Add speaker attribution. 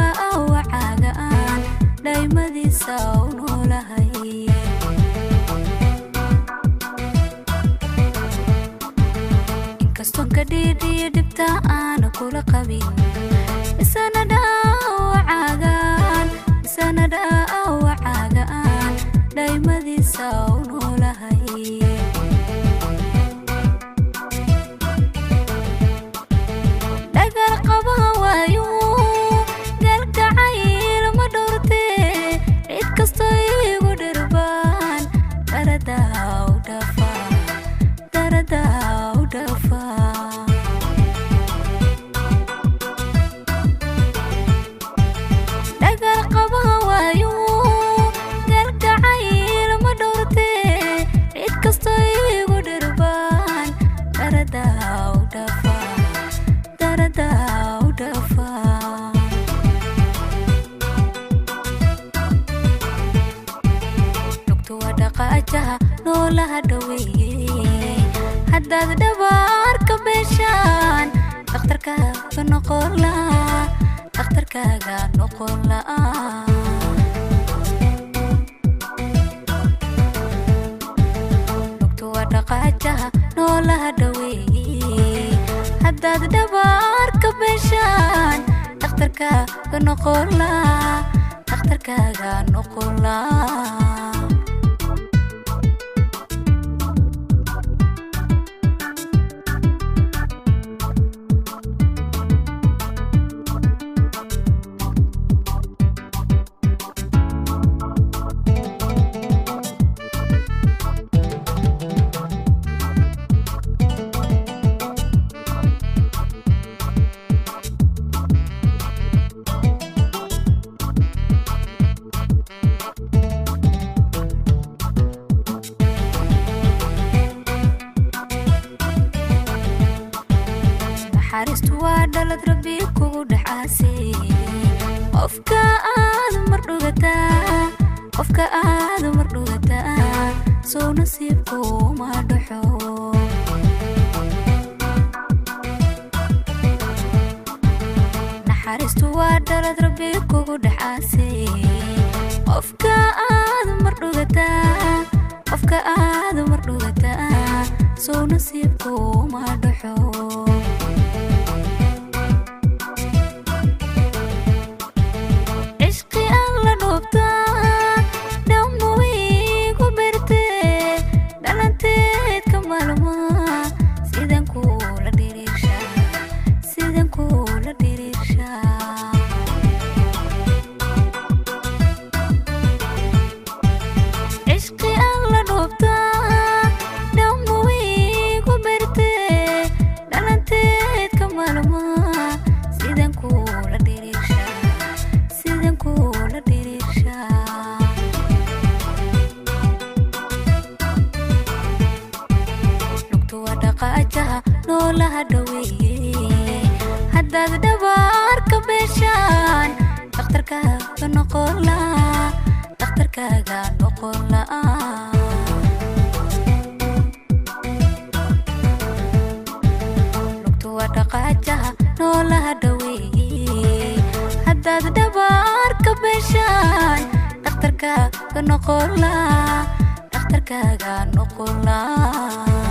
Speaker 1: Dhaawacaagaan dhaymadiisa u noolahay. Inkastoon ka dhiidhiyo dhibta aana kula qabin, isana dhaawacaagaan, isana dhaawacaagaan dhaymadiisa u noolahay. Dhagar qaba waayo galgacayl ma dhowrtee, cid kastoo igu dhirbaan daradaa u dhafa, daradaa u dhafa. Dhagar qaba waayo galgacayl ma dhowrtee, cid kastoo igu dhirbaan daradaa u dhafa, daradaa u dhafa. Lugtu waa dhaqaajaha noolaha dhaweeye, haddaad dhabaarka beeshaan dhakhtarkaaga noqon la'a, dhakhtarkaaga noqon la'a. Lugtu waa dhaqaajaha noolaha dhaweeye, haddaad dhabaarka beeshaan dhakhtarkaaga noqon la'a, dhakhtarkaaga noqon la'a. Naxariistu waa dhalad Rabbi kugu dhexaasay, qofka aad mar dhugataa, qofka aad mar dhugataa sow nasiibku ma dhaxo. Naxariistu waa dhalad Rabbi kugu dhexaasay, qofka aad mar dhugataa, qofka aad mar dhugataa sow nasiibku ma dhaxo. Cishqi aan la dhoobtaa dhammu igu bertee, dhalanteedka maalmaa sidan kuula dhiriirshaa, sidan kuula dhiriirshaa. Cishqi aan la dhoobtaa dhammu igu bertee, dhalanteedka maalmaa sidan kuula dhiriirshaa, sidan kuula dhiriirshaa. Lugtu waa dhaqaajaha noolaha dhaweeye, haddaad dhabaarka beeshaan dhakhtarkaaga noqon la'a, dhakhtarkaaga noqon la'a. Lugtu waa dhaqaajaha noolaha dhaweeye, haddaad dhabaarka beeshaan dhakhtarkaaga noqon la'a, dhakhtarkaaga noqon la'a.